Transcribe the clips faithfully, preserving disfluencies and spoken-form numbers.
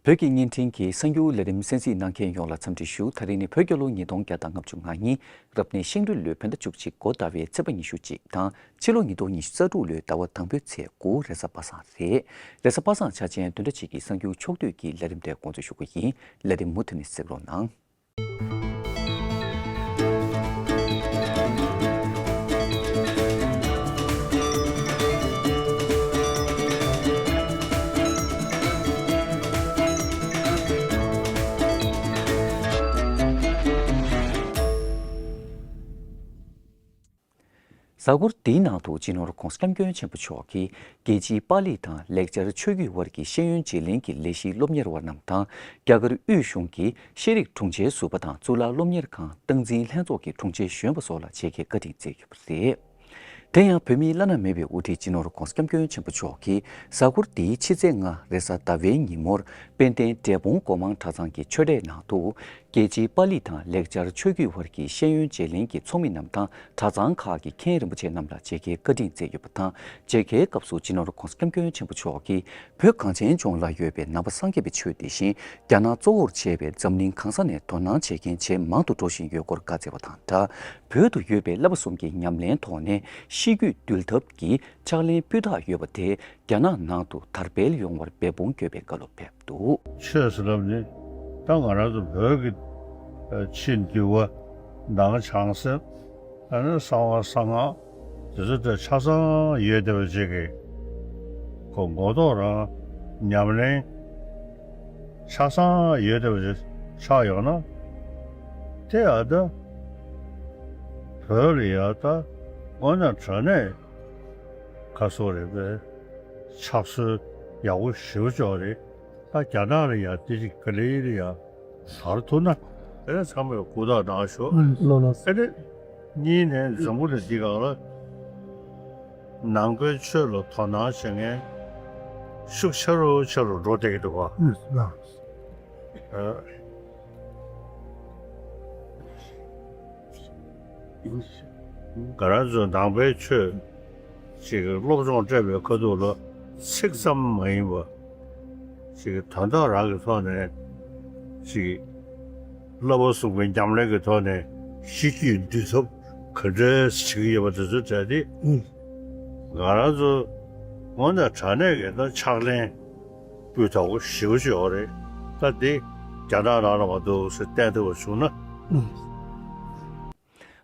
བོད་ཀྱི་བརྙན་འཕྲིན་གྱི་གསར་འགྱུར་ལས་རིམ་གསན་གཟིགས་གནང་མཁན་ཡོངས་ལ་འཚམས་འདྲི་ཞུ། ད་རིང་ནི་བོད་རྒྱལ་ལོ་ཉིས་སྟོང་བརྒྱ་དང་ལྔ་བཅུ་ང་གཉིས་རབ་གནས་ཤིང་སྦྲུལ་ལོའི་བོད་ཟླ་བཅུ་གཅིག་འགོ་ཟླ་བའི་ཚེས་པ་ཉི་ཤུ་གཅིག་དང་ཕྱི་ལོ་ཉིས་སྟོང་ཉི་ཤུ་རྩ་དྲུག་ལོའི་ཟླ་བ་དང་པོའི་ཚེས་དགུ་རེས་གཟའ་པ་སངས་རེད། རེས་གཟའ་པ་སངས་འཆར་ཅན་བདུན་ཕྲག་གཅིག་གི་གསར་འགྱུར་ཕྱོགས་བསྡུས་ཀྱི་ལས་རིམ་དེ་འགོ་འཛུགས་ཞུ་གི་ཡིན། ལས་རིམ་མུ་མཐུད་ནས་གཟིགས་རོགས་གནང་། གཟའ་འཁོར་འདིའི་ནང་དུ་སྤྱི་ནོར་༧གོང་ས་༧སྐྱབས་མགོན་ཆེན་པོ་མཆོག་གིས་རྒྱལ་སྤྱིའི་པཱ་ལི་དང་ལེགས་སྦྱར་ཆོས་བརྒྱུད་དབར་གྱི་ཤེས་ཡོན་བརྗེ་ལེན་གྱི་ལས་གཞིའི་སློབ་གཉེར་བ་རྣམས་དང་རྒྱ་གར་དབུས་གཞུང་གི་ཤེས་རིག་དྲུང་ཆེ་ཟུར་པ་དང་གཙུག་ལག་སློབ་གཉེར་ཁང་སྟངས་འཛིན་ལྷན་ཚོགས་ཀྱི་དྲུང་ཆེ་གཞོན་པ་སོགས་ལ་མཇལ་ཁའི་བཀའ་དྲིན་སྩལ་ཡོད་པ་རེད། དེ་ཡང་བོད་མིའི་བླ་ན་མེད་པའི་དབུ་ཁྲིད་སྤྱི་ནོར་༧གོང་ས་༧སྐྱབས་མགོན་ཆེན་པོ་མཆོག་གིས་གཟའ་འཁོར་འདིའི་ཕྱི་ཚེས་ལྔ་རེས་གཟའ་ཟླ་བའི་ཉིན་མོར་དཔལ་ལྡན་འབྲས་སྤུངས་སྒོ་མང་གྲྭ་ཚང་གི་ཆོས་གྲྭའི་ནང་དུ། རྒྱལ་སྤྱིའི་པཱ་ལི་དང་ལེགས་སྦྱར་ཆོས་བརྒྱུད་དབར་གྱི་ཤེས་ཡོན་བརྗེ་ལེན་གྱི་ཚོགས་མི་རྣམས་དང་གྲྭ་ཚང་ཁག་གི་མཁན་རིན་པོ་ཆེ་རྣམས་ལ་མཇལ་ཁའི་བཀའ་དྲིན་སྩལ་ཡོད་པ་དང་། མཇལ་ཁའི་སྐབས་སུ་སྤྱི་ནོར་༧གོང་ས་༧སྐྱབས་མགོན་ཆེན་པོ་མཆོག་གིས་བོད་གངས་ཅན་ལྗོངས་ལ་ཡོད་པའི་ནང་པ་སངས་རྒྱས་པའི་ཆོས་དེ་བཞིན་རྒྱ་ནག་གཙོ་བོར་བྱས་པའི་འཛམ་གླིང་གང་ས་ནས་དོ་སྣང་བྱེད་མཁན་ཇེ་མང་དུ་འགྲོ་བཞིན་ཡོད་སྐོར་བཀའ་སྩལ་བ་དང་སྦྲགས། བོད་དུ་ཡོད་པའི་བསླབ་པ་གསུམ་གྱི་ཉམས་ལེན་ཐོག་ནས་ཤེས་རྒྱུད་འདུལ་ཐབས་ཀྱི་ཕྱག་ལེན་སྤུས་དག་ཡོད་པ་དེ། རྒྱ་ནག་ནང་དུ་དར་སྤེལ་ཡོང་བར་འབད་འབུངས་དགོས་པའི་བཀའ་སློབ་ཕེབས་འདུག། ཆོས་ཟེར་ལབ་ནི་ད་ང་རང་ཚོ་བོད་ཀྱི་ཨ་ཕྱི་འདུལ་བ་ནང་བྱང་སེམས་ཨ་ནི་གསང་བ་གསང་སྔགས་དེ་ཚོ་ད་ཆ་ཚང་ཡོད་བསྡད་པ་ཅིག་གི་གོ་མགོ་ཐོག་རང་ཉམས་ལེན་ཆ་ཚང་ཡོད་བསྡད་པ་ཅིག་ཆགས་ཡོང་ན་དེ་ཨ་ད་བོད་ལ་ཡ་ད་དངོས་གནས་དྲང་གནས་ག་སོགས་རེད་པས། ཕྱག་སྲོལ་ཡག་པོ་ཞེ་པོ་ཅིག་རེད། ད་རྒྱ་ནག་ལ་ཡ་དེ་ཅིག་ག་ལེ་ལ་ཡ་དར་ཐུབ་ན་ཨེ་ཚང་མས་ཧུར་ཐག་གནང་ཤོག་ཨེ་ནི་གཉིས་ནས་འཛམ་བུ་གླིང་འདི་སྒང་ལ་ནང་པའི་ཆོས་ལ་དོ་སྣང་བྱེད་མཁན་ཤུགས་ཆེ་རུ་ཆེ་རུ་འགྲོ་བསྡད་ཀྱི་འདུག་ག་ཨ། ང་རང་ཚོ་ནང་པའི་ཆོས་ཅིག་སློབ་སྦྱོང་སྤྲད་པའི་ཁ་ཐུག་ལ་ཚིག་ཙམ་མ་ཡིན་པ་ཅིག་དོན་དག་རང་གི་ཐོག་ནས་ཅིག་བསླབ་པ་གསུམ་གྱི་ཉམས་ལེན་གྱི་ཐོག་ནས་ཤེས་རྒྱུད་འདུལ་ཐབས་ག་འདྲས་བྱེད་ཀྱི་ཡོད་པ་དེ་ཚོ་དྲན་ཏེ་ང་རང་ཚོ་དངོས་གནས་དྲང་གནས་ཀྱི་ད་ཕྱག་ལེན། སྤུས་དག་པོ་ཞེ་པོ་ཅིག་ཡོད་རེད། ད་འདི་རྒྱ་ནག་ནང་ལ་མ་འདུག་ཟེར་བསྟན་ཐུབ་པ་བྱུང་ན།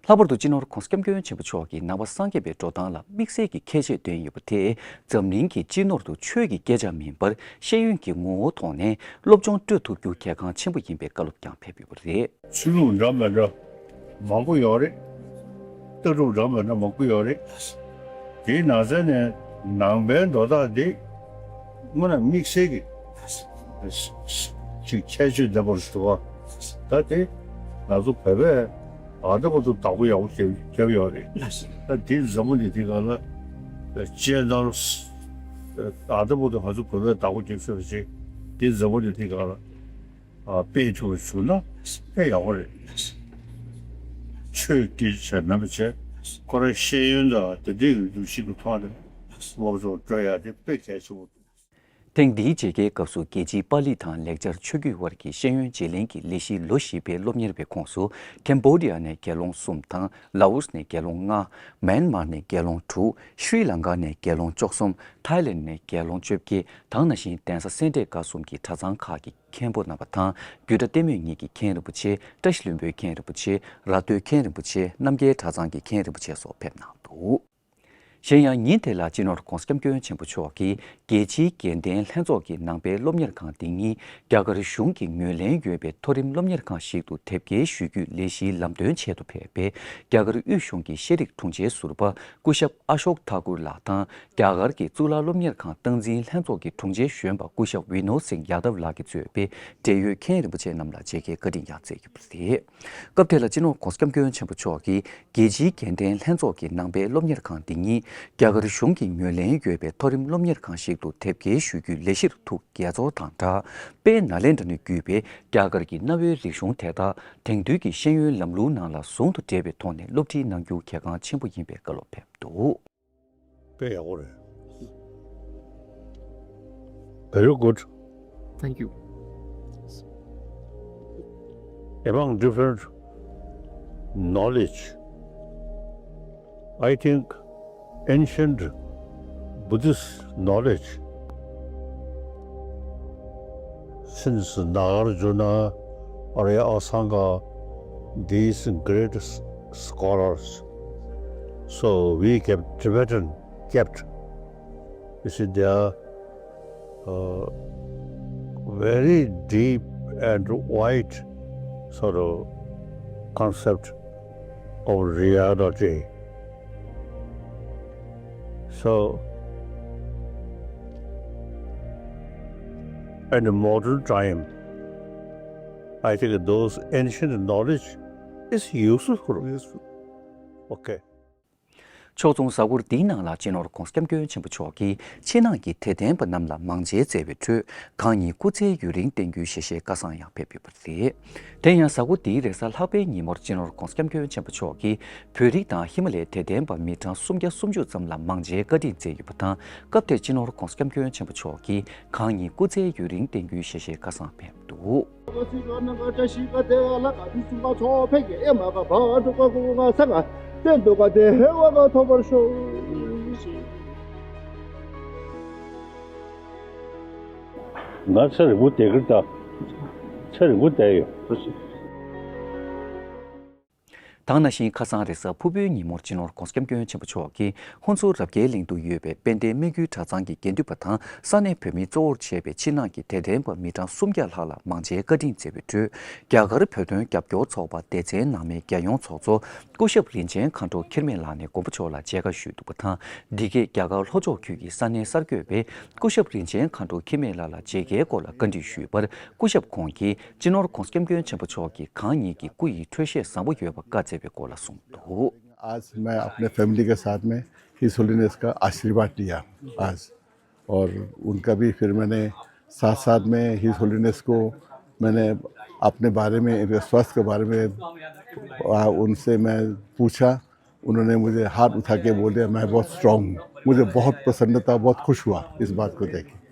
ལྷག་པར་དུ་སྤྱི་ནོར་༧གོང་ས་༧སྐྱབས་མགོན་ཆེན་པོ་མཆོག་གིས་ནང་པ་སངས་རྒྱས་པའི་འགྲོ་སྟངས་ལ་དམིགས་བསལ་གྱི་ཁྱད་ཆོས་ལྡན་ཡོད་པ་དེས་འཛམ་གླིང་གི་སྤྱི་ནོར་དུ་ཆོས་ཀྱི་སྐད་ཆ་མིན་པར་ཤེས་ཡོན་གྱི་ངོ་བོ་ཐོག་ནས་སློབ་སྦྱོང་སྤྲོད་ཐུབ་རྒྱུ་གལ་འགངས་ཆེན་པོ་ཡིན་པའི་བཀའ་སློབ་ཀྱང་ཕེབས་ཡོད་པ་རེད། ཆོས་ལུགས་འདྲ་མི་འདྲ་མང་པོ་ཡོད་རེད། ལྟ་གྲུབ་འདྲ་མི་འདྲ་མང་པོ་ཡོད་རེད། དེའི་ནང་ཚན་ནས་ནང་པའི་འགྲོ་སྟངས་འདི་དངོས་གནས་དམིགས་བསལ་གྱི་ཅིག་ཁྱད་ཆོས་ལྡན་པར་འདུག་པ། ད་དེ་ང་ཚོ་བོད་པས་ཨ་ད་བར་དུ་བདག་པོ་ཡག་པོ་བརྒྱབ་བརྒྱབ་ཡོད་རེད། ད་དེ་འཛམ་བུ་གླིང་འདི་སྒང་ལ་སྤྱན་ནོར་ཨ་ད་བར་དུ་ང་ཚོ་བོད་པས་བདག་པོ་བརྒྱབ་ཤོར་བ་ཅིག་དེ་འཛམ་བུ་གླིང་འདི་སྒང་ལ། སྤེལ་ཐུབ་པ་བྱུང་ན་དཔེ་ཡག་པོ་རེད། ཆོས་སྐད་ཆ་མིན་པ་བྱས་ཁོ་རང་ཤེས་ཡོན་དང་དེ་འདྲའི་འདུ་ཤེས་ཀྱི་ཐོག་ནས་སློབ་སྦྱོང་སྤྲོད་ཡག་དེ་དཔེ་གལ་ཆེན་པོ་འདུག། ཐེངས་འདིའི་མཇལ་ཁའི་སྐབས་སུ་རྒྱལ་སྤྱིའི་པཱ་ལི་དང་ལེགས་སྦྱར་ཆོས་བརྒྱུད་དབར་གྱི་ཤེས་ཡོན་བརྗེ་ལེན་གྱི་ལས་གཞིའི་ལོ་བཞི་པའི་སློབ་གཉེར་བའི་ཁོངས་སུ་ཁེམ་བྷོ་ཌི་ཡ་ནས་དགེ་སློང་གསུམ་དང་ལའོ་སི་ནས་དགེ་སློང་ལྔ། མཱན་མར་ནས་དགེ་སློང་དྲུག། ཤྲི་ལང་ཀ་ནས་དགེ་སློང་བཅུ་གསུམ། ཐའི་ལེན་ནས་དགེ་སློང་བཅོ་བརྒྱད་དང་ནང་བཞིན་གདན་ས་སེ་འབྲས་དགའ་གསུམ་གྱི་གྲྭ་ཚང་ཁག་གི་མཁན་པོ་རྣམ་པ་དང་རྒྱུད་གྲྭ་ལྟད་མོ་གཉིས་ཀྱི་མཁན་རིན་པོ་ཆེ། བཀྲ་ཤིས་ལྷུན་པོའི་མཁན་རིན་པོ་ཆེ། ར་སྟོད་མཁན་རིན་པོ་ཆེ། རྣམ་རྒྱལ་གྲྭ་ཚང་གི་མཁན་རིན་པོ་ཆེ་སོགས་ཕེབས་གནང་འདུག། གཞན་ཡང་ཉིན་དེ་ལ་སྤྱི་ནོར་༧གོང་ས་༧སྐྱབས་མགོན་ཆེན་པོ་མཆོག་གིས་རྒྱལ་སྤྱིའི་དགེ་ལྡན་ལྷན་ཚོགས་ཀྱི་ནང་པའི་སློབ་གཉེར་ཁང་འདི་ཉིད་རྒྱ་གར་གཞུང་གིས་ངོས་ལེན་ཡོད་པའི་མཐོ་རིམ་སློབ་གཉེར་ཁང་ཞིག་ཏུ་དེབ་སྐྱེལ་ཞུ་རྒྱུའི་ལས་གཞིའི་ལམ་སྟོན་ཆེད་དུ་ཕེབས་པའི་རྒྱ་གར་དབུས་གཞུང་གི་ཤེས་རིག་དྲུང་ཆེའི་ཟུར་པ་སྐུ་ཞབས་ཨ་ཤོག་ཐ་ཀུར་ལགས་དང་། རྒྱ་གར་གྱི་གཙུག་ལག་སློབ་གཉེར་ཁང་སྟངས་འཛིན་ལྷན་ཚོགས་ཀྱི་དྲུང་ཆེ་གཞོན་པ་སྐུ་ཞབས་ཝི་ནོད་སིང་ཡ་དབ་ལགས་ཀྱིས་གཙོས་པའི་འབྲེལ་ཡོད་མཁན་རིན་པོ་ཆེ་རྣམས་ལ་མཇལ་ཁའི་བཀའ་དྲིན་ཡང་སྩལ་ཡོད་པ་རེད། སྐབས་དེ་ལ་སྤྱི་ནོར་༧གོང་ས་༧སྐྱབས་མགོན་ཆེན་པོ་མཆོག་གིས་རྒྱལ་སྤྱིའི་དགེ་ལྡན་ལྷན་ཚོགས་ཀྱི་ནང་པའི་སློབ་གཉེར་ཁང་འདི་ཉིད་རྒྱ་གར་གཞུང་གིས་ངོས་ལེན་ཡོད་པའི་མཐོ་རིམ་སློབ་གཉེར་ཁང་ཞིག་ཏུ་དེབ་སྐྱེལ་ཞུ་རྒྱུའི་ལས་གཞིར་ཐུགས་དགྱེས་ཚོར་དང་སྦྲགས། དཔལ་ནཱ་ལེནྡྲ་ནས་བརྒྱུད་པའི་རྒྱ་གར་གྱི་གནའ་བོའི་རིག་གཞུང་དེ་དག་དེང་དུས་ཀྱི་ཤེས་ཡོན་ལམ་ལུགས་ནང་ལ་ཟུང་དུ་འབྲེལ་བའི་ཐོག་ནས་སློབ་ཁྲིད་གནང་རྒྱུ་གལ་འགངས་ཆེན་པོ་ཡིན་པའི་བཀའ་སློབ་ཕེབས་འདུག། དཔེ་ཡག་པོ་རེད། Very good. Thank you. among different knowledge. I think ancient Buddhist knowledge, since Nagarjuna, Arya Asanga, these great s- scholars, so we kept Tibetan kept. You see, they are uh, very deep and wide sort of concept of reality. So, in the modern time, I think those ancient knowledge is useful. Useful. Okay. ཕྱོགས་མཚུངས་གཟའ་འཁོར་འདིའི་ནང་ལ་སྤྱི་ནོར་༧གོང་ས་༧སྐྱབས་མགོན་ཆེན་པོ་མཆོག་གིས་ཕྱི་ནང་གི་དད་ལྡན་པ་རྣམས་ལ་མང་མཇལ་སྩལ་བའི་ཁྲོད་གང་ཉིད་སྐུ་ཚེ་ཡུན་རིང་བརྟན་རྒྱུའི་ཞལ་བཞེས་སྐལ་བཟང་ཡང་ཕེབས་ཡོད་པ་རེད། དེ་ཡང་གཟའ་འཁོར་འདིའི་རེས་གཟའ་ལྷག་པའི་ཉིན་མོར་སྤྱི་ནོར་༧གོང་ས་༧སྐྱབས་མགོན་ཆེན་པོ་མཆོག་གིས་བོད་རིགས་དང་ཧི་མ་ལའི་དད་ལྡན་པ་མི་གྲངས་སུམ་བརྒྱ་སུམ་ཅུ་ཙམ་ལ་མང་མཇལ་བཀའ་དྲིན་སྩལ་ཡོད་པ་དང་། སྐབས་དེར་སྤྱི་ནོར་༧གོང་ས་༧སྐྱབས་མགོན་ཆེན་པོ་མཆོག་གིས་གང་ཉིད་སྐུ་ཚེ་ཡུན་རིང་བརྟན་རྒྱུའི་ཞལ་བཞེས་སྐལ་བཟང་ཕེབས་འདུག། ང་ཚེ་རིང་པོ་བསྡད་ཀྱི་རེད་ད། ཚེ་རིང་པོ་བསྡད་ཡོད། ད་ག་ནང་བཞིན་ཁ་སང་རེས་གཟའ་ཕུར་བུའི་ཉིན་མོར་སྤྱི་ནོར་༧གོང་ས་༧སྐྱབས་མགོན་ཆེན་པོ་མཆོག་གིས་ཧོན་སུར་རབ་རྒྱས་གླིང་དུ་ཡོད་པའི་དཔལ་ལྡན་སྨད་རྒྱུད་གྲྭ་ཚང་གི་དགེ་འདུན་པ་དང་ས་གནས་བོད་མི་གཙོ་བོར་བྱས་པའི་ཕྱི་ནང་གི་དད་ལྡན་པ་མི་གྲངས་སུམ་བརྒྱ་ལྷག་ལ་མང་མཇལ་བཀའ་དྲིན་སྩལ་བའི་ཁྲོད། རྒྱ་གར་བོད་དོན་རྒྱབ་སྐྱོར་ཚོགས་པ་སྡེ་ཚན་ནང་མའི་རྒྱལ་ཡོངས་ཚོགས་གཙོ་སྐུ་ཞབས་རིན་ཆེན་མཁའ་འགྲོ་འཁྱིལ་མེད་ལགས་ནས་མགོན་པོ་མཆོག་ལ་མཇལ་ཁ་ཞུས་འདུག་པ་དང་། འདི་གས་རྒྱ་གར་ལྷོ་ཕྱོགས་ཁུལ་གྱི་ས་གནས་གསར་འགོད་པས་སྐུ་ཞབས་རིན་ཆེན་མཁའ་འགྲོ་འཁྱིལ་མེད་ལགས་ལ་མཇལ་ཁའི་སྐོར་ལ་བཀའ་འདྲི་ཞུས་པར། སྐུ་ཞབས་ཁོང་གིས་སྤྱི་ནོར་༧གོང་ས་༧སྐྱབས་མགོན་ཆེན་པོ་མཆོག་གིས་གང་ཉིད་ཀྱི་སྐུ་ཡི་འཕྲོད་བཞེས་བཟང་པོ་ཡོད་པ་བཀའ་སྩལ་བའི་སྐོར་ལ་གསུངས་འདུག། आज मैं अपने फैमिली के साथ में his holiness का आशीर्वाद लिया आज। और उनका भी फिर मैंने साथ साथ में हिज होलिनेस को मैंने अपने बारे में, इनके स्वास्थ्य के बारे में, आ, उनसे मैं पूछा। उन्होंने मुझे हाथ उठा के बोले, मैं बहुत स्ट्रांग हूँ। मुझे बहुत प्रसन्नता, बहुत खुश हुआ इस बात को देख के।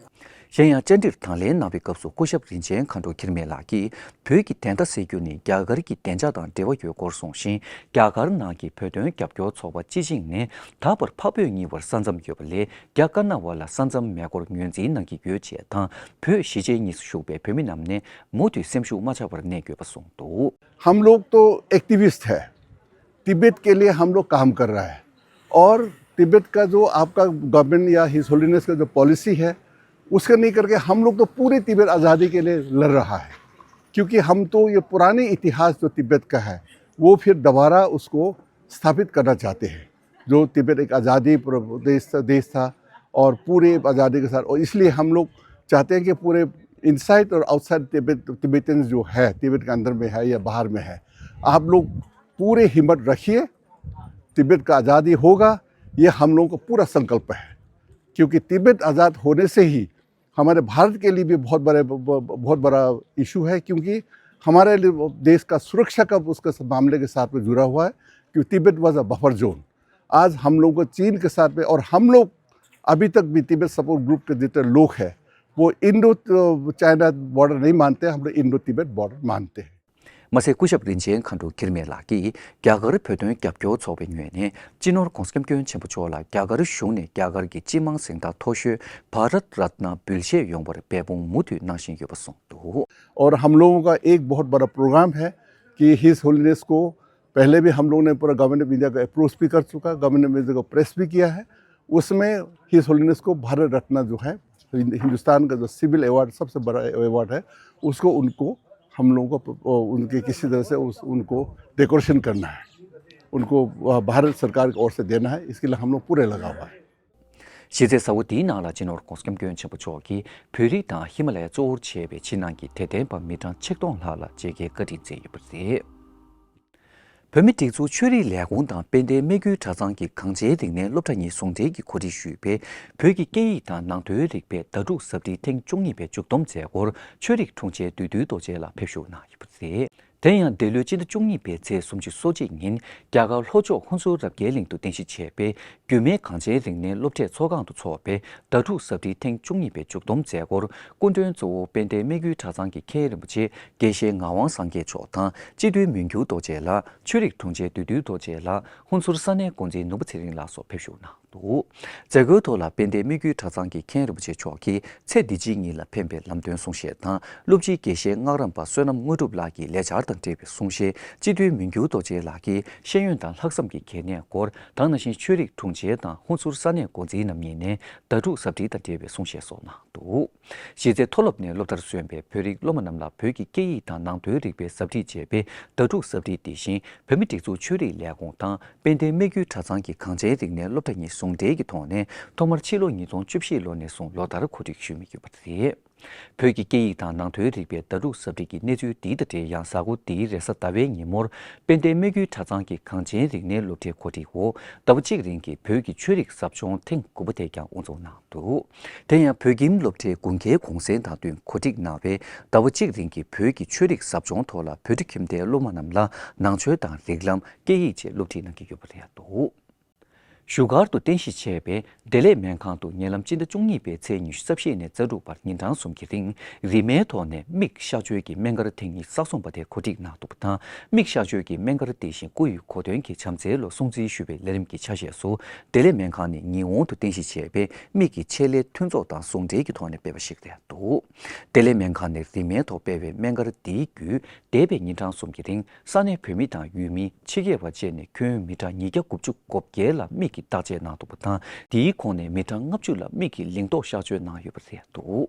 གཞན་ཡང་བཅར་འདྲིར་དང་ལེན་གནང་བའི་སྐབས་སུ་སྐུ་ཞབས་རིན་ཆེན་མཁའ་འགྲོ་འཁྱིལ་མེད་ལགས་ཀྱིས། བོད་ཀྱི་བདེན་མཐའ་སེལ་རྒྱུ་ནི་རྒྱ་གར་གྱི་བདེ་འཇགས་དང་འབྲེལ་བ་ཡོད་སྐོར་གསུངས་ཤིང་། རྒྱ་གར་ནང་གི་བོད་དོན་རྒྱབ་སྐྱོར་ཚོགས་པ་སྤྱི་བྱིངས་ནས་ད་བར་འཕགས་བོད་གཉིས་བར་ས་མཚམས་ཡོད་པ་ལས། རྒྱ་དཀར་ནག་བར་ལ་ས་མཚམས་མེད་སྐོར་ངོས་འཛིན་གནང་གི་ཡོད་ཅེས་དང་། བོད་གཞིས་བྱེས་གཉིས་སུ་བཞུགས་པའི་བོད་མི་རྣམས་ནས་མུ་མཐུད་སེམས་ཤུགས་མ་ཆག་པར་གནས་དགོས་པ་གསུངས་འདུག། हम लोग तो एक्टिविस्ट है, तिब्बत के लिए हम लोग काम कर रहा है। और तिब्बत का जो आपका गवर्नमेंट या हिज होलिनेस का जो पॉलिसी है, उसका नहीं करके हम लोग तो पूरे तिब्बत आज़ादी के लिए लड़ रहा है। क्योंकि हम तो ये पुराने इतिहास जो तिब्बत का है, वो फिर दोबारा उसको स्थापित करना चाहते हैं। जो तिब्बत एक आज़ादी प्र-, देश था, देश था और पूरे आज़ादी के साथ, और इसलिए हम लोग चाहते हैं कि पूरे इनसाइड और आउटसाइड तिब्बत, तिब्बतन जो है, तिब्बत के अंदर में है या बाहर में है, आप लोग पूरे हिम्मत रखिए। तिब्बत का आज़ादी होगा, ये हम लोगों का पूरा संकल्प है। क्योंकि तिब्बत आज़ाद होने से ही हमारे भारत के लिए भी बहुत बड़े, ब-, ब-, बहुत बड़ा इशू है, क्योंकि हमारे लिए देश का सुरक्षा का उसका मामले के साथ में जुड़ा हुआ है, क्योंकि Tibet was a buffer zone. आज हम लोगों को चीन के साथ में, और हम लोग अभी तक भी तिब्बत सपोर्ट ग्रुप के जितने लोग हैं, वो इंडो चाइना बॉर्डर नहीं मानते, हम लोग इंडो तिब्बत बॉर्डर मानते हैं। མ་ཟད། སྐུ་ཞབས་རིན་ཆེན་མཁའ་འགྲོ་འཁྱིལ་མེད་ལགས་ཀྱིས་རྒྱ་གར་བོད་དོན་རྒྱབ་སྐྱོར་ཚོགས་པའི་ངོས་ནས་སྤྱི་ནོར་༧གོང་ས་༧སྐྱབས་མགོན་ཆེན་པོ་མཆོག་ལ་རྒྱ་གར་གཞུང་ནས་རྒྱ་གར་གྱི་སྤྱི་དམངས་གཟེངས་རྟགས་མཐོ་ཤོས་བྷ་རཏ་རཏ་ན་འབུལ་བཞེས་ཡོང་བར་འབད་འབུངས་མུ་མཐུད་གནང་བཞིན་ཡོད་པ་གསུངས་འདུག། और हम लोगों का एक बहुत बड़ा प्रोग्राम है कि हिज होलिनेस को पहले भी हम लोगों ने पूरा गवर्नमेंट ऑफ इंडिया को अप्रोच भी कर चुका, गवर्नमेंट ऑफ इंडिया को प्रेस भी किया है। उसमें हिज होलिनेस को भारत रत्न जो है, हिंद-, हिंदुस्तान का जो सिविल अवार्ड, सबसे बड़ा अवार्ड है, उसको उनको, हम लोगों को, उनके किसी तरह से उस, उनको डेकोरेशन करना है, उनको भारत सरकार की ओर से देना है। इसके लिए हम लोग पूरे लगा हुआ है। གཞི་རྩའི་གཟའ་འཁོར་འདིའི་ནང་ལ་སྤྱི་ནོར་༧གོང་ས་༧སྐྱབས་མགོན་ཆེན་པོ་མཆོག་གིས་བོད་རིགས་དང་ཧི་མ་ལ་ཡ་གཙོ་བོར་བྱས་པའི་ཕྱི་ནང་གི་དད་ལྡན་པ་མི་གྲངས་ཆིག་སྟོང་ལྷག་ལ་མཇལ་ཁའི་བཀའ་དྲིན་སྩལ་ཡོད་པ་རེད། བོད་མིའི་སྒྲིག་འཛུགས་ཆོས་རིག་ལས་ཁུངས་དང་དཔལ་ལྡན་སྨད་རྒྱུད་གྲྭ་ཚང་གི་གངས་ཅན་རིག་གནས་སློབ་གྲྭ་གཉིས་ཟུང་འབྲེལ་གྱིས་གོ་སྒྲིག་ཞུས་པའི་བོད་ཀྱི་སྐད་ཡིག་དང་ནང་དོན་རིག་པའི་ཟླ་དྲུག་ཟབ་ཁྲིད་ཐེངས་བཅུ་གཉིས་པའི་མཇུག་བསྡོམས་མཛད་སྒོར་ཆོས་རིག་དྲུང་ཆེ་བདུད་འདུལ་རྡོ་རྗེ་ལགས་ཕེབས་ཞུགས་གནང་ཡོད་པ་རེད། དེ་ཡང་འདི་ལོའི་སྤྱི་ཟླ་བཅུ་གཉིས་པའི་ཚེས་སོ་གཅིག་ཉིན་རྒྱ་གར་ལྷོ་ཕྱོགས་ཧུན་སུར་རབ་རྒྱས་གླིང་དུ་རྟེན་གཞི་བྱས་པའི་རྒྱུད་སྨད་གངས་ཅན་རིག་གནས་སློབ་གྲྭའི་ཚོགས་ཁང་དུ་འཚོགས་པའི་ཟླ་དྲུག་གཟབ་སྒྲིལ་ཐེངས་བཅུ་གཉིས་པའི་མཇུག་བསྡོམས་མཛད་སྒོར་སྐུ་མགྲོན་གཙོ་བོ་དཔལ་ལྡན་སྨད་རྒྱུད་གྲྭ་ཚང་གི་མཁན་རིན་པོ་ཆེ་དགེ་བཤེས་ངག་དབང་སངས་རྒྱས་མཆོག་དང་སྤྱི་འཐུས་མོན་གྱི་རྡོ་རྗེ་ལགས། ཆོས་རིག་དྲུང་ཆེ་བདུད་འདུལ་རྡོ་རྗེ་ལགས། ཧུན་སུར་ས་གནས་འགོ་འཛིན་ནོར་བུ་ཚེ་རིང་ལགས་སོགས་ཕེབས་བཞུགས་གནང་འདུག། མཛད་སྒོའི་ཐོག་ལ་དཔལ་ལྡན་སྨད་རྒྱུད་གྲྭ་ཚང་གི་མཁན་རིན་པོ་ཆེ་མཆོག་གིས་ཚེ་འདི་ཕྱི་གཉིས་ལ་ཕན་པའི་ལམ་སྟོན་གསུང་བཤད་དང་། སློབ་སྤྱི་དགེ་བཤེས་སྔགས་རམས་པ་བསོད་ནམས་དངོས་གྲུབ་ལགས་ཀྱིས་ལས་འཆར་དང་འབྲེལ་བའི་གསུང་བཤད། སྤྱི་འཐུས་མོན་གྱི་རྡོ་རྗེ་ལགས་ཀྱིས་ཤེས་ཡོན་དང་ལྷག་བསམ་གྱི་གལ་གནད་སྐོར། ད་ག་ནང་བཞིན་ཆོས་རིག་དྲུང་ཆེ་དང་ཧུན་སུར་ས་གནས་འགོ་འཛིན་རྣམ་གཉིས་ནས་ཟླ་དྲུག་གཟབ་སྒྲིལ་དང་འབྲེལ་བའི་གསུང་བཤད་སོགས་གནང་འདུག། གཞི་རྩའི་མཐོ་སློབ་ནས་སློབ་མཐར་སོན་པའི་བོད་རིགས་སློབ་མ་རྣམས་ལ་བོད་ཀྱི་སྐད་ཡིག་དང་ནང་དོན་རིག་པའི་ཟབ་ཁྲིད་ཅེས་པའི་ཟླ་དྲུག་གཟབ་ཁྲིད་འདི་བཞིན་བོད་མིའི་སྒྲིག་འཛུགས་ཆོས་རིག་ལས་ཁུངས་དང་དཔལ་ལྡན་སྨད་རྒྱུད་གྲྭ་ཚང་གི་གངས་ཅན་རིག་གནས་སློབ་གྲྭ་གཉིས་ཟུང་འབྲེལ་གྱི་ཐོག་ནས་ཐོག་མར་ཕྱི་ལོ་ཉིས་སྟོང་བཅུ་བཞི་ལོ་ནས་བཟུང་ལོ་ལྟར་གོ་སྒྲིག་ཞུས་མི་ཡོད་པ་རེད། བོད་ཀྱི་སྐད་ཡིག་དང་ནང་དོན་རིག་པའི་ཟླ་དྲུག་གཟབ་ཁྲིད་ཀྱི་གནས་ཚུལ་འདི་དང་འབྲེལ་ཡང་གཟའ་འཁོར་འདིའི་རེས་གཟའ་ཟླ་བའི་ཉིན་མོར་དཔལ་ལྡན་སྨད་རྒྱུད་གྲྭ་ཚང་གི་གངས་ཅན་རིག་གནས་སློབ་གྲྭའི་གོ་སྒྲིག་འོག་ཟླ་བ་གཅིག་རིང་གི་བོད་ཀྱི་ཆོས་རིག་ཟབ་སྦྱོང་ཐེངས་དགུ་པ་དེ་ཀྱང་དབུ་འཛུགས་གནང་འདུག། དེ་ཡང་བོད་ཁྱིམ་སློབ་གྲྭའི་དགུན་ཁའི་གུང་སེང་དང་བསྟུན་གོ་སྒྲིག་གནང་བའི་ཟླ་བ་གཅིག་རིང་གི་བོད་ཀྱི་ཆོས་རིག་ཟབ་སྦྱོང་ཐོག་ལ་བོད་ཕྲུག་ཁྱིམ་སྡེའི་སློབ་མ་རྣམས་ལ་ནང་ཆོས་དང་རིགས་ལམ། སྐད་ཡིག་བཅས་སློབ་ཁྲིད་གནང་གི་ཡོད་པ་རེད་འདུག། བཞུགས་སྒར་དུ་རྟེན་གཞི་བྱས་པའི་བདེ་ལེགས་སྨན་ཁང་དུ་ཉེ་ལམ་སྤྱི་ཟླ་བཅུ་གཉིས་པའི་ཚེས་ཉི་ཤུ་རྩ་བཞི་ནས་རྩ་དྲུག་བར་ཉིན་གྲངས་གསུམ་གྱི་རིང་རིན་མེད་ཐོག་ནས་མིག་གཤག་བཅོས་ཀྱི་སྨན་སྒར་ཐེངས་གཉིས་གསར་བཟོ་བ་དེ་གོ་སྒྲིག་གནང་འདུག་པ་དང་། མིག་གཤག་བཅོས་ཀྱི་སྨན་སྒར་དེ་བཞིན་སྐུ་ཡི་གོ་སྟོན་གྱི་བྱམས་བརྩེའི་ལོ་སྲུང་བརྩི་ཞུ་བའི་ལས་རིམ་གྱི་ཆ་ཤས་སུ་བདེ་ལེགས་སྨན་ཁང་ནས་ཉི་འོང་དུ་རྟེན་གཞི་བྱས་པའི་མིག་གི་ཆེད་ལས་མཐུན་ཚོགས་དང་ཟུང་འབྲེལ་གྱི་ཐོག་ནས་སྤེལ་བ་ཞིག་རེད་འདུག། བདེ་ལེགས་སྨན་ཁང་ནས་རིན་མེད་ཐོག་སྤེལ་བའི་སྨན་སྒར་འདིའི་བརྒྱུད། འདས་པའི་ཉིན་གྲངས་གསུམ་གྱི་རིང་ས་གནས་བོད་མི་དང་ཡུལ་མི་ཕྱི་རྒྱལ་བ་བཅས་ནས་ཁྱོན་མི་གྲངས་ཉིས་བརྒྱ་དགུ་བཅུ་གོ་བརྒྱད་ལ་མིག་གི་བརྟག་དཔྱད་གནང་འདུག་པ་དང་། དེའི་ཁོངས་ནས་མི་གྲངས་ལྔ་བཅུ་ལ་མིག་གི་ལིང་ཏོག་གཤག་བཅོས་གནང་ཡོད་པ་རེད་འདུག།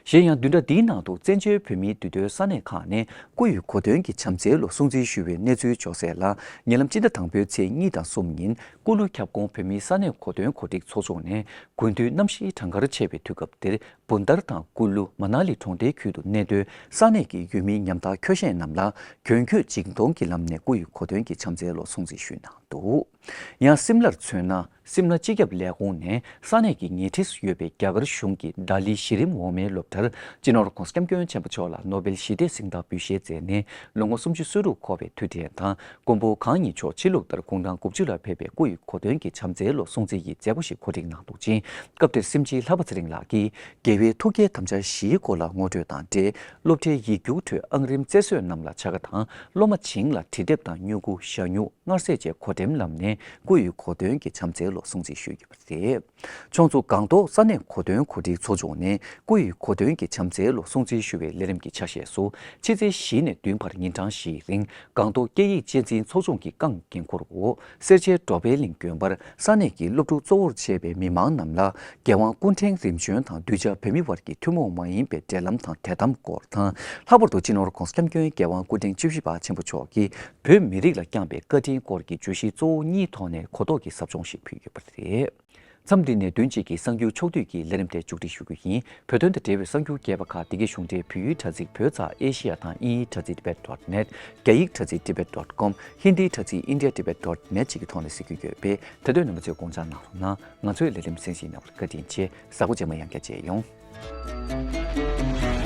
གཞན་ཡང་བདུན་ཕྲག་འདིའི་ནང་དུ་བཙན་བྱོལ་བོད་མིའི་འདུས་སྡོད་ས་གནས་ཁག་ནས་སྐུ་ཡི་གོ་སྟོན་གྱི་བྱམས་བརྩེའི་ལོ་སྲུང་བརྩི་ཞུ་བའི་གནས་ཚུལ་འབྱོར་གསལ་ལ། ཉེ་ལམ་སྤྱི་ཟླ་དང་པོའི་ཚེས་གཉིས་དང་གསུམ་ཉིན་ཀུ་ལུ་ཁྱབ་ཁོངས་བོད་མིའི་ས་གནས་གོ་སྟོན་གོ་སྒྲིག་ཚོགས་ཆུང་ནས་དགུན་དུས་གནམ་གཤིས་གྲང་འགར་ཆེ་བའི་དུས་སྐབས་འདིར། བུན་དར་དང་ཀུ་ལུ་མ་ན་ལི་གྲོང་རྡལ་ཁུལ་དུ་གནས་སྡོད་ས་གནས་ཀྱི་ཡུལ་མི་ཉམ་ཐག་ཁྱོ་ཤས་རྣམས་ལ་གྱོན་གོས་འཇིང་གཏོང་གི་ལམ་ནས་སྐུ་ཡི་གོ་སྟོན་གྱི་བྱམས་བརྩེའི་ལོ་སྲུང་བརྩི་ཞུས་གནང་འདུག། ཡང་སིམ་ལར་མཚོན་ན། སིམ་ལ་སྤྱི་ཁྱབ་ལས་ཁུངས་ནས་ས་གནས་ཀྱི་ཉེ་འཁྲིས་སུ་ཡོད་པའི་རྒྱ་གར་གཞུང་གི་ལྡ་ལི་གཞི་རིམ་འོག་མའི་སློབ་གྲྭར་སྤྱི་ནོར་༧གོང་ས་༧སྐྱབས་མགོན་ཆེན་པོ་མཆོག་ལ་ནོ་བེལ་ཞི་བདེའི་གཟེངས་རྟགས་འབུལ་བཞེས་མཛད་ནས་ལོ་ངོ་སུམ་ཅུ་སོ་དྲུག་འཁོར་བའི་དུས་དྲན་དང་། མགོན་པོ་གང་ཉིད་མཆོག་ཕྱི་ལུགས་ལྟར་དགུང་གྲངས་དགུ་བཅུ་ལ་ཕེབས་པའི་སྐུ་ཡི་གོ་སྟོན་གྱི་བྱམས་བརྩེའི་ལོ་སྲུང་བརྩི་ཡི་མཛད་སྒོ་ཞིག་གོ་སྒྲིག་གནང་འདུག་ཅིང་། སྐབས་དེར་སེམས་ཅན་ལྷག་པ་ཚེ་རིང་ལགས་ཀྱིས་རྒྱལ་བའི་ཐུགས་བསྐྱེད་དམ་བཅའ་བཞིའི་སྐོར་ལ་ངོ་སྤྲོད་དང་འབྲེལ། སློབ་གྲྭའི་ཡིག་རྒྱུགས་ཁྲོད་ཨང་རིམ་རྩེར་སོན་རྣམས་ལ་བྱ་དགའ་དང་། སློབ་མ་བྱིངས་ལ་འབྲི་དེབ་དང་སྨྱུ་གུ། ཞྭ་སྨྱུག་སྔར་ཟས་བཅས་གོ་སྒྲིག་ལམ་ནས་སྐུ་ཡི་གོ་སྟོན་གྱི་བྱམས་བརྩེའི་ལོ་སྲུང་བརྩི་ཞུས་ཡོད་པ་རེད། ཕྱོགས་མཚུངས་སྒང་ཏོག་ས་གནས་གོ་སྟོན་གོ་སྒྲིག་ཚོགས་ཆུང་ནས་སྐུ་ཡི་གོ་སྟོན་གྱི་བྱམས་བརྩེའི་ལོ་སྲུང་བརྩི་ཞུ་བའི་ལས་རིམ་གྱི་ཆ་ཤས་སུ། ཕྱི་ཚེས་བཞི་ནས་བདུན་བར་ཉིན་གྲངས་བཞིའི་རིང་སྒང་ཏོག་སྐད་ཡིག་གཅེས་འཛིན་ཚོགས་ཆུང་གི་རྐང་འགན་འཁུར་འོག་སེར་བྱེས་འགྲོ་ཕན་གླིང་དགོན་པར་ས་གནས་ཀྱི་སློབ་ཕྲུག་གཙོ་བོར་བྱས་པའི་མི་མང་རྣམས་ལ་རྒྱལ་དབང་སྐུ་ཕྲེང་རིམ་བྱོན་དང་གདུལ་བྱ་བོད་མི་བར་གྱི་ཐུན་མོང་མ་ཡིན་པའི་འབྲེལ་ལམ་དང་དད་དམ་སྐོར་དང་། ལྷག་པར་དུ་སྤྱི་ནོར་༧གོང་ས་༧སྐྱབས་མགོན་རྒྱལ་དབང་སྐུ་ཕྲེང་བཅུ་བཞི་པ་ཆེན་པོ་མཆོག་གིས་བོད་མི་རིགས་ལ་བསྐྱངས་པའི་བཀའ་དྲིན་སྐོར་གྱི་བརྗོད་གཞི་གཙོ་བོ་གཉིས་ཐོག་ནས་གོ་རྟོགས་ཀྱི་ཟབ་སྦྱོང་ཞིག་ཕུལ་ཡོད་པ་རེད། མཚམས་འདི་ནས་བདུན་གཅིག་གི་གསར་འགྱུར་ཕྱོགས་བསྡུས་ཀྱི་ལས་རིམ་དེ་མཇུག་སྒྲིལ་ཞུ་རྒྱུ་ཡིན། བོད་དོན་དང་འབྲེལ་བའི་གསར་འགྱུར་རྒྱས་པ་ཁག་འདི་གའི་གཞུང་འབྲེལ་བོད་ཡིག་དྲ་ཚིགས་བོད་ཙ་ཨེ་ཤི་ཡ་དང་དབྱིན་ཡིག་དྲ་ཚིགས་ཏི་བེད་ཌོཊ་ནེཊ། རྒྱ་ཡིག་དྲ་ཚིགས་ཏི་བེད་ཌོཊ་ཀོམ། ཧིན་དིའི་དྲ་ཚིགས་ཨིན་ཌི་ཡ་ཏི་བེད་ཌོཊ་ནེཊ་བཅས་ཀྱི་ཐོག་ནས་གཟིགས་རྒྱུ་ཡོད་པས། ད་དུང་རྣམ་པ་ཚོས་དགོངས་འཇགས་གནང་རོགས་གནང་། ང་ཚོའི་ལས་རིམ་གསན་གཟིགས་གནང་བར་བཀའ་དྲིན་ཆེ། གཟའ་འཁོར་རྗེས་མ་ཡང་བསྐྱར་མཇལ་ཡོང་།